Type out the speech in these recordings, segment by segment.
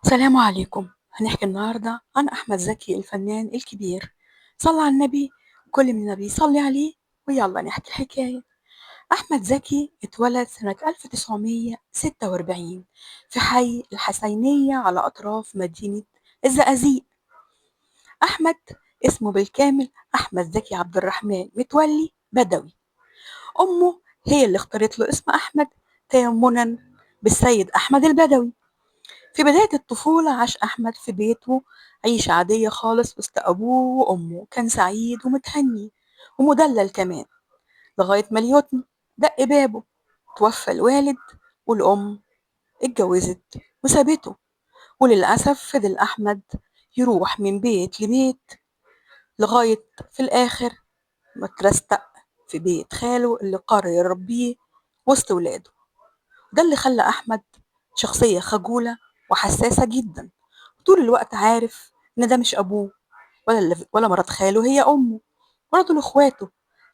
السلام عليكم. هنحكي النهاردة عن أحمد زكي الفنان الكبير. صلى على النبي، كل من النبي صلي عليه، ويلا نحكي الحكاية. أحمد زكي اتولد سنة 1946 في حي الحسينية على أطراف مدينة الزقازيق. أحمد اسمه بالكامل أحمد زكي عبد الرحمن متولي بدوي. أمه هي اللي اختارت له اسم أحمد تيمنا بالسيد أحمد البدوي. في بداية الطفولة عاش أحمد في بيته عيشة عادية خالص وسط أبوه وأمه، كان سعيد ومتهني ومدلل كمان، لغاية ما اليتم دق بابه. توفى الوالد والأم اتجوزت وسابته، وللأسف فضل أحمد يروح من بيت لبيت لغاية في الآخر ما اترستق في بيت خاله اللي قرر يربيه وسط ولاده. ده اللي خلى أحمد شخصية خجولة وحساسة جدا، طول الوقت عارف إن ده مش أبوه ولا مرات خاله هي أمه ولا دول إخواته،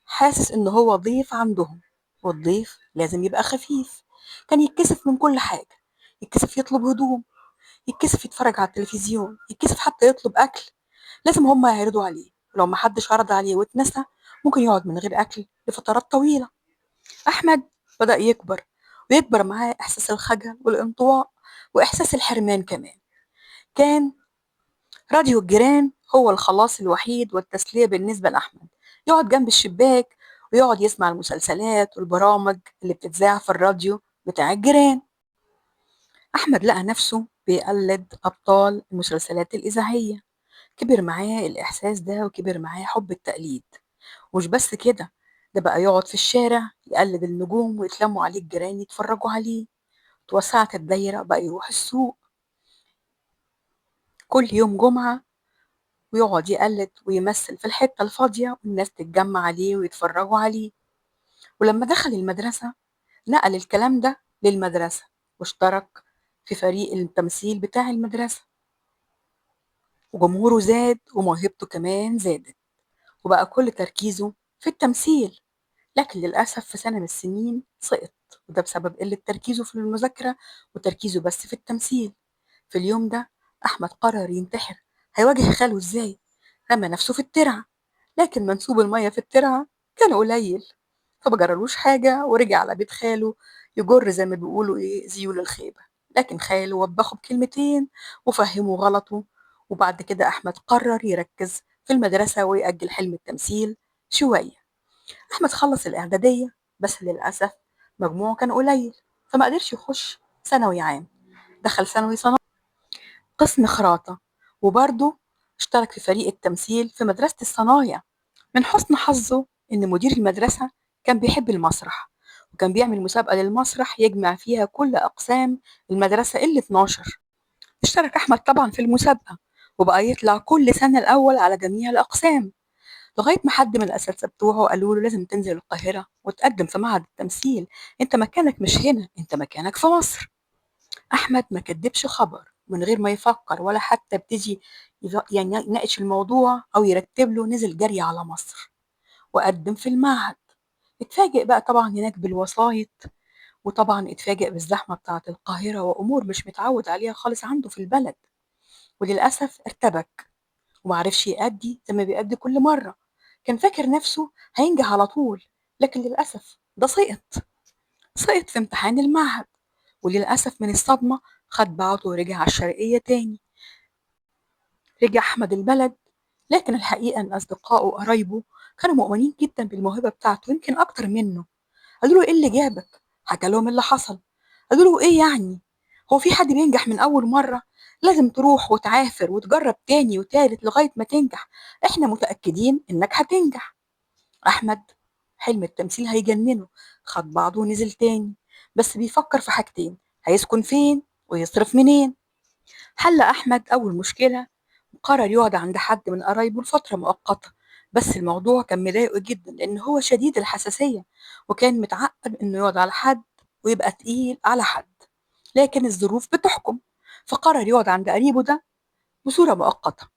حاسس إن هو ضيف عندهم والضيف لازم يبقى خفيف. كان يتكسف من كل حاجة، يتكسف يطلب هدوم، يتكسف يتفرج على التلفزيون، يتكسف حتى يطلب أكل، لازم هما يعرضوا عليه، ولو ما حدش عرض عليه واتنسى ممكن يقعد من غير أكل لفترات طويلة. أحمد بدأ يكبر ويكبر معاه إحساس الخجل والانطواء وإحساس الحرمان كمان. كان راديو الجيران هو الخلاص الوحيد والتسلية بالنسبة لأحمد، يقعد جنب الشباك ويقعد يسمع المسلسلات والبرامج اللي بتتذاع في الراديو بتاع الجيران. أحمد لقى نفسه بيقلد أبطال المسلسلات الإذاعية، كبر معاه الإحساس ده وكبر معاه حب التقليد. ومش بس كده، ده بقى يقعد في الشارع يقلد النجوم ويتلموا عليه الجيران يتفرجوا عليه. توسعت الدايرة، بقى يروح السوق كل يوم جمعة ويقعد يقلد ويمثل في الحتة الفاضية والناس تتجمع عليه ويتفرجوا عليه. ولما دخل المدرسة نقل الكلام ده للمدرسة واشترك في فريق التمثيل بتاع المدرسة، وجمهوره زاد وموهبته كمان زادت، وبقى كل تركيزه في التمثيل. لكن للأسف في سنة من السنين سقط، وده بسبب قلة تركيزه في المذاكرة وتركيزه بس في التمثيل. في اليوم ده أحمد قرر ينتحر. هيواجه خاله إزاي؟ رمى نفسه في الترعة، لكن منسوب المية في الترعة كان قليل فما جرالوش حاجة، ورجع على بيت خاله يجر زي ما بيقولوا إيه زيول الخيبة. لكن خاله وبخه بكلمتين وفهمه غلطه، وبعد كده أحمد قرر يركز في المدرسة ويأجل حلم التمثيل شوية. أحمد خلص الإعدادية، بس للأسف مجموعه كان قليل فما قدرش يخش ثانوي عام. دخل ثانوي صناعة قسم خراطة، وبرضه اشترك في فريق التمثيل في مدرسة الصنايع. من حسن حظه إن مدير المدرسة كان بيحب المسرح، وكان بيعمل مسابقة للمسرح يجمع فيها كل أقسام المدرسة ال 12. اشترك أحمد طبعا في المسابقة وبقى يطلع كل سنة الأول على جميع الأقسام، لغاية ما حد من الأساتذة بتوعه قالوا له لازم تنزل القاهرة وتقدم في معهد التمثيل، أنت مكانك مش هنا، أنت مكانك في مصر. أحمد ما كدبش خبر، من غير ما يفكر ولا حتى ابتدي يعني يناقش الموضوع أو يرتب له، نزل جري على مصر وقدم في المعهد. اتفاجئ بقى طبعا هناك بالوسايط، وطبعا اتفاجئ بالزحمة بتاعة القاهرة وأمور مش متعود عليها خالص عنده في البلد، وللأسف ارتبك ومعرفش يأدي زي ما بيأدي كل مرة. كان فاكر نفسه هينجح على طول، لكن للأسف ده سقط في امتحان المعهد، وللأسف من الصدمة خد بعضه ورجع على الشرقية تاني. رجع أحمد البلد، لكن الحقيقة إن أصدقائه وقرايبه كانوا مؤمنين جدا بالموهبة بتاعته، يمكن أكتر منه. قالوا له إيه اللي جابك؟ حكى لهم اللي حصل. قالوا له إيه يعني؟ هو في حد بينجح من أول مرة؟ لازم تروح وتعافر وتجرب تاني وتالت لغاية ما تنجح، إحنا متأكدين إنك هتنجح. أحمد حلم التمثيل هيجننه، خد بعضه ونزل تاني، بس بيفكر في حاجتين: هيسكن فين ويصرف منين. حل أحمد أول مشكلة وقرر يقعد عند حد من قرايبه لفترة مؤقتة، بس الموضوع كان مضايقه جدا لأن هو شديد الحساسية وكان متعقد إنه يقعد على حد ويبقى تقيل على حد، لكن الظروف بتحكم، فقرر يقعد عند قريبه ده بصورة مؤقتة.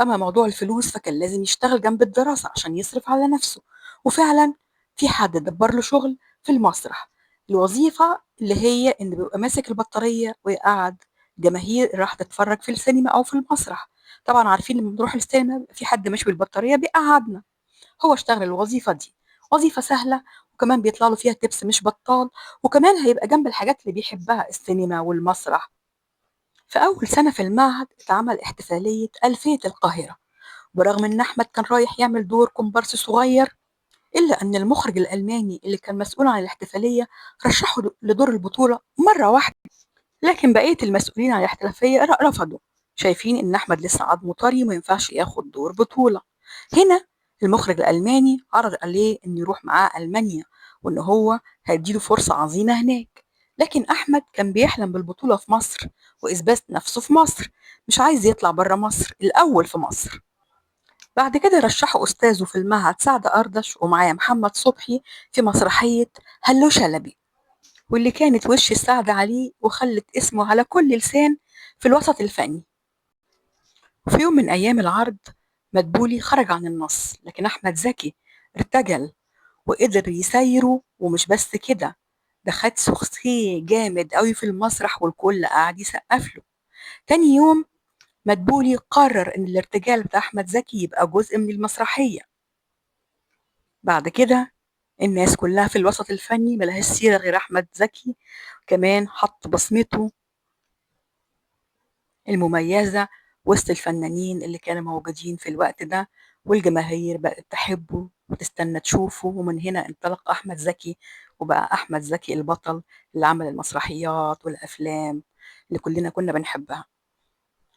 أما موضوع الفلوس فكان لازم يشتغل جنب الدراسة عشان يصرف على نفسه، وفعلا في حد دبر له شغل في المسرح، الوظيفة اللي هي إن بيبقى ماسك البطارية ويقعد الجماهير راح تتفرج في السينما أو في المسرح. طبعا عارفين لما بنروح السينما في حد ماشي بالبطارية بيقعدنا. هو اشتغل الوظيفة دي، وظيفة سهلة وكمان بيطلع له فيها tips مش بطال، وكمان هيبقى جنب الحاجات اللي بيحبها السينما والمسرح. في أول سنة في المعهد اتعمل احتفالية ألفية القاهرة، برغم إن أحمد كان رايح يعمل دور كومبارس صغير، إلا أن المخرج الألماني اللي كان مسؤول عن الاحتفالية رشحه لدور البطولة مرة واحدة، لكن بقية المسؤولين عن الاحتفالية رفضوا، شايفين إن أحمد لسه عظمه طري وما ينفعش ياخد دور بطولة. هنا المخرج الألماني عرض عليه إنه يروح معاه ألمانيا وإن هو هيديله فرصة عظيمة هناك، لكن أحمد كان بيحلم بالبطولة في مصر وإثبات نفسه في مصر، مش عايز يطلع بره مصر، الأول في مصر. بعد كده رشحوا أستاذه في المعهد سعد أردش ومعاه محمد صبحي في مسرحية هلو شلبي، واللي كانت وش السعد عليه وخلت اسمه على كل لسان في الوسط الفني. وفي يوم من أيام العرض مدبولي خرج عن النص، لكن أحمد زكي ارتجل وقدر يسيره، ومش بس كده، ده خد سوكسيه جامد قوي في المسرح والكل قعد يسقف له. تاني يوم مدبولي قرر ان الارتجال بتاع احمد زكي يبقى جزء من المسرحية. بعد كده الناس كلها في الوسط الفني ملهاش سيره غير احمد زكي، كمان حط بصمته المميزة وسط الفنانين اللي كانوا موجودين في الوقت ده، والجماهير بقت تحبه وتستنى تشوفه. ومن هنا انطلق احمد زكي، وبقى احمد زكي البطل اللي عمل المسرحيات والافلام اللي كلنا كنا بنحبها.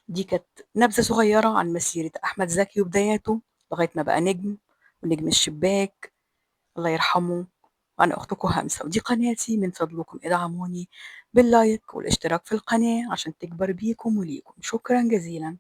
دي كانت نبذة صغيرة عن مسيرة أحمد زكي وبداياته لغاية ما بقى نجم ونجم الشباك، الله يرحمه. وأنا أختكم همسة، ودي قناتي، من فضلكم ادعموني باللايك والاشتراك في القناة عشان تكبر بيكم وليكم. شكرا جزيلا.